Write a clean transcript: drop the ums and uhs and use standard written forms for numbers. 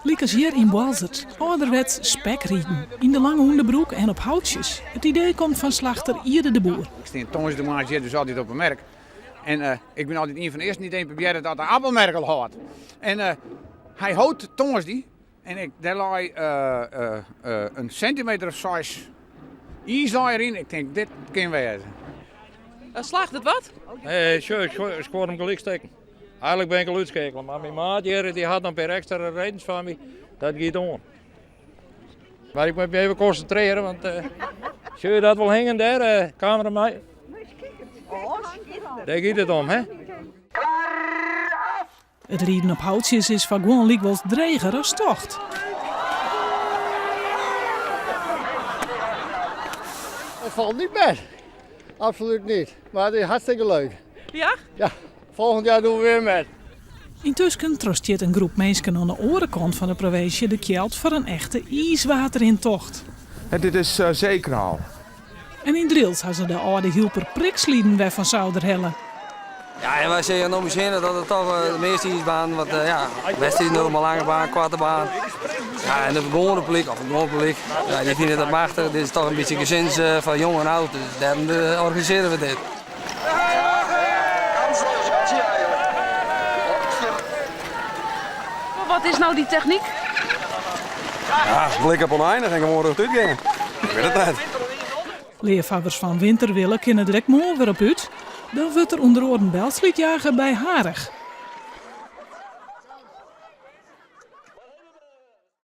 Lykas hjir yn Boalsert, âlderwets spekriden, yn de lange ûnderbroek en op houtsjes. It idee komt fan slachter Iede de Boer. Ik stean tongersdeitemoarns hjir dus altyd op 'e merk. En ik bin altyd ien fan de earsten dy't even probearret dat de appelmerk al hâldt. En hy hold tongersdei en ik, dêr lei in sintimeter of seis iis lei deryn. Ik tink, dit kin wêze. Slagget it wat? Nee, sjoch, ik skuor him gelyk stikken. Eigenlik bin ik al útskeakele, mar myn maat hjir dy hat noch in pear ekstra redens foar my. Dat giet oan. Mar ik moat my even konsintrearje, want uh, sjogge je dat wol hingjen dêr, uh, kamera mei? Dêr giet it om, hè? It riden op houtsjes is foar guon lykwols dreger as tocht. Het valt niet mee. Absoluut niet. Maar het is hartstikke leuk. Ja? Ja. Volgend jaar doen we weer met. Yntusken trostearret in groep minsken oan de oare kant fan de provinsje de kjeld foar in echte iiswaterrintocht. En dit is zeekraal. En yn Drylts ha se de âlde Hylper priksliden wer fan souder helle. Ja, en wy sizze no miskien dat it toch de measte iisbanen, want ja, wedstriden no mei lange baan, koarte baan. Ja, en de gewoane publyk, of it gewoane publyk, ja, dy fine dat machtich. Dit is toch in bytsje gezins foar jong en oud, dus dêrom organisearje we dit. Wat is no dy technyk? Ja, blik op oneindig en gewoan rjochtút gean. Ik wit it net. Leafhawwers fan winterwille kinne der ek moarn wer op út. Dan wurdt der ûnder oaren belslydjage by Harich.